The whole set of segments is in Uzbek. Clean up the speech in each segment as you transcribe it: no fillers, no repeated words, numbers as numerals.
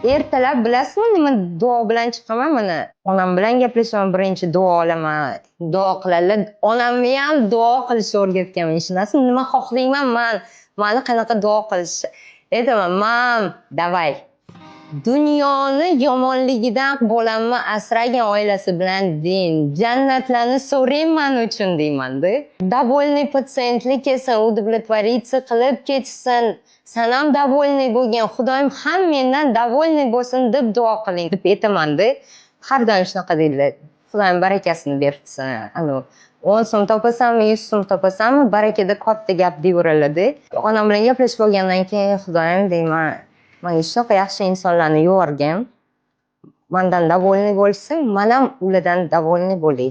Ertalab, bilasizmi, nima duo bilan chiqaman? Mana, onam bilan gaplashaman, birinchi duo olaman. Duo qiladilar. Onamni ham duo qilishni o'rgatganman. Ishonasizmi, nima xohlayman man, mani qanaqa duo qilishni. Aytaman: "Мам, давай. Dunyoni yomonligidan bolamni asragin oilasi bilan deng. Jannatlarni so'rang man uchun", deymanda. Довольный patsientlar kelsin, удовлетвориться qilib ketishsin. San ham довольный bo'lgin, Xudoyim ham mendan довольный bo'lsin deb duo qiling, deb aytamanda. Har doim shunaqa deydilar. Xudoyim barakasini bersin. Anavi 10 so'm topasanmi, 100 so'm topasanmi, barakada katta gap deyaveradilarda. Onam bilan gaplashib olgandan keyin, Xudoyim, deyman, manga shunaqa yaxshi insonlarni yuborgin. Mandan довольный bo'lsin, man ham ulardan довольный bo'lay.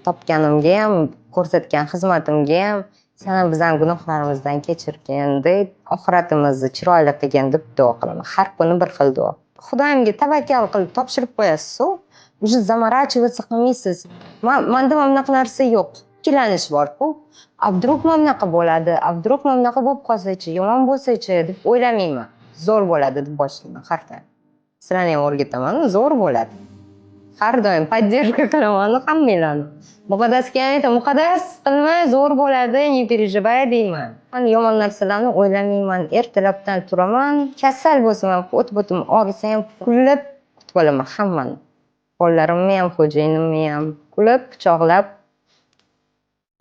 Topganimga ham, ko'rsatgan xizmatimga ham san ham bizani gunohlarimizdan kechirgin deb, oxiratimizni chiroyli qilgin deb duo qilaman. Har kuni bir xil duo. Xudoyimga tavakkal qilib topshirib qo'yasiz-u, уже заморачиваться qilmaysiz. Manda mana bunaqa narsa yo'q. Ikkilanish bor-ku. А вдруг mana bunaqa bo'ladi, а вдруг mana bunaqa bo'lib qolsachi, yomon bo'lsachi deb o'ylamayman. Zo'r bo'ladi deb boshlayman har doim. Sizlarni ham o'rgataman, zo'r bo'ladi. Har doim поддержка qilaman hammanglarni. Muqaddasga ham aytaman: "Muqaddas, qilma, zo'r bo'ladi, не переживай", deyman. Man yomon narsalarni o'ylamayman. Ertalabdan turaman, kasal bo'lsam ham, o't-bo'tim og'risa ham kulib kutib olaman hammani. Bolalarimni ham, xo'jayinimni ham kulib, quchoqlab.